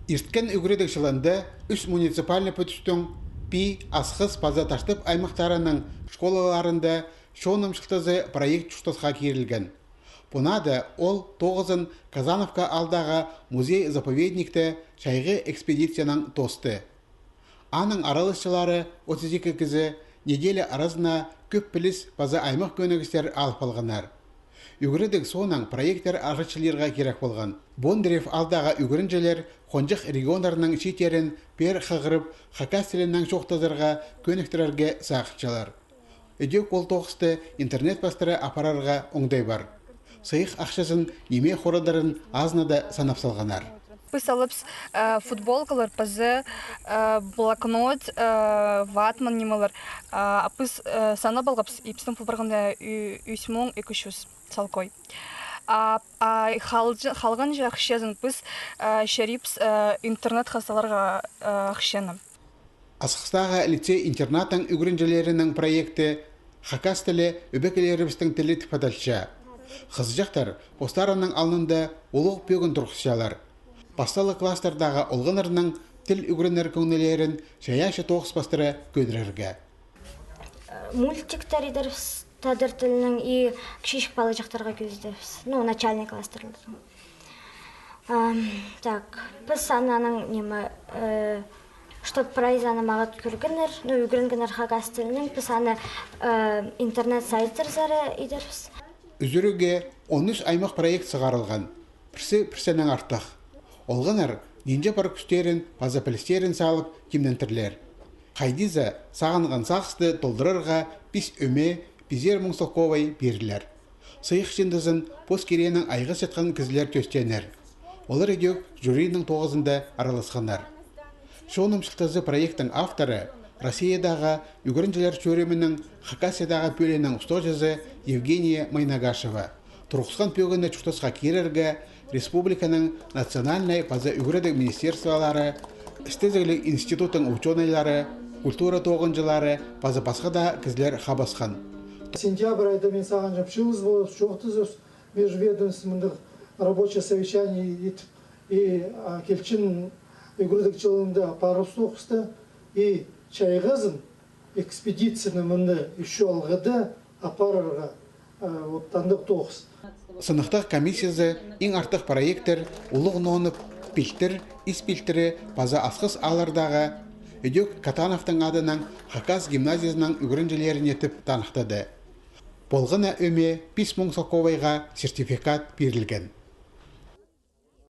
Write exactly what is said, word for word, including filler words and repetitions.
Ирткен ӱгредіг чылында ӱс муниципальный пӱдістің Пии, Асхыс паза Таштып аймахтарының школаларында «Чоным чылтызы» проект чуртасха кирілген. Пу наада ол тоғызын Казановка аалдағы музей-заповедникте чайғы экспедициянаң тоосты. Аның араласчылары, отыс ікі кізі, неделя аразына кӧп піліс паза аймах кӧнігістер алып алғаннар. Ӱгредіг соонаң проекттер арачылирға кирек полған. Бондарев аалдағы ӱгренҷілер хонҷых регионнарның чииттерін пеер хығырып, хакас тілінең чоохтазарға кӧніктірерге сағынчалар. Ідӧк ол тоғысты интернет пастыра апарарға оңдай пар. Сыйых ахчазын ниме хорадарын азынада санап салғаннар. Піс алыбыс, э, футболкалар, паза, э, блокнот, э, ватман нимелер. А піс, э, санап алғабыс, и пістің пу парғанда ӱ-, ӱс муң ікі чӱс салкой. А, а халҷы-, халғанҷы ахчазын піс, э, чарибыс, э, интернетха саларға, э, ахчаны. Асхыстағы лицей-интернаттың ӱгренҷілерінің проекті «Хакас тілі — ӧбекейлерібістің тілі» тіп адалча. Хызыҷахтар постарының алнында улуғ пӧгін турғысчалар. Пасталығ класстардағы олғаннарның тіл ӱгренер кӧңнілерін чайаачы тоғыс пастыра кӧдірерге. Мультиктер идербіс тадар тілінең и кічіҷек палаҷахтарға кӧзідербіс. Ну, начальный класстардағы. Ам, так, піс ананың ниме, э, чтоб прайзы аны мағат кӧргеннер, ну, ӱгренгеннер хакас тілінең, піс аны, э, интернет сайттарзар идербіс. Ӱзӱріге он ӱс аймах проект сығарылған. Пірсі пірсінең артых. Олғаннар нинҷе пар кӱстерін паза пілістерін салып тимнентірлер. Хайди за сағынған сағысты толдырарға пис ӧме пизер муң салковай пирерлер. Сыйых чыындызын пос киренің айғасчатхан кізілер тӧстенер. Олар ідӧк жюриның тоғызында араласханнар. «Чоным чылтызы» проекттің авторы — Россиядағы ӱгренҷілер чӧрімінің Хакасиядағы пӧлиинің устағҷызы Евгения Майнагашева. Турғысхан пӧгінні чуртасха кирерге республиканың национальнай паза ӱгредіг министерстволары, істезігліг институттың учёныйлары, культура тоғынҷылары паза пасха даа кізілер хабасхан. Сентябрь айда, мин сағынчам, чыылыс полар, чоохтазар, межведомственный мындағ рабочее совещание итіп, и, а, килчең ӱгредіг чылында апарыбыс тоғысты, и чайғызын экспедицияны мында ещё алғыда апарарға, э, вот андағ тоғыс. Сынахтығ комиссиязы иң артых проекттер Улуғ Ноонып, Пилтір, Ис Пилтірі паза Асхыс ааллардағы, ідӧк Катановтың адынаң хакас гимназиязының ӱгренҷілеріне тіп таныхтады. Полған на ӧме пис муң салковайға сертификат пирілген.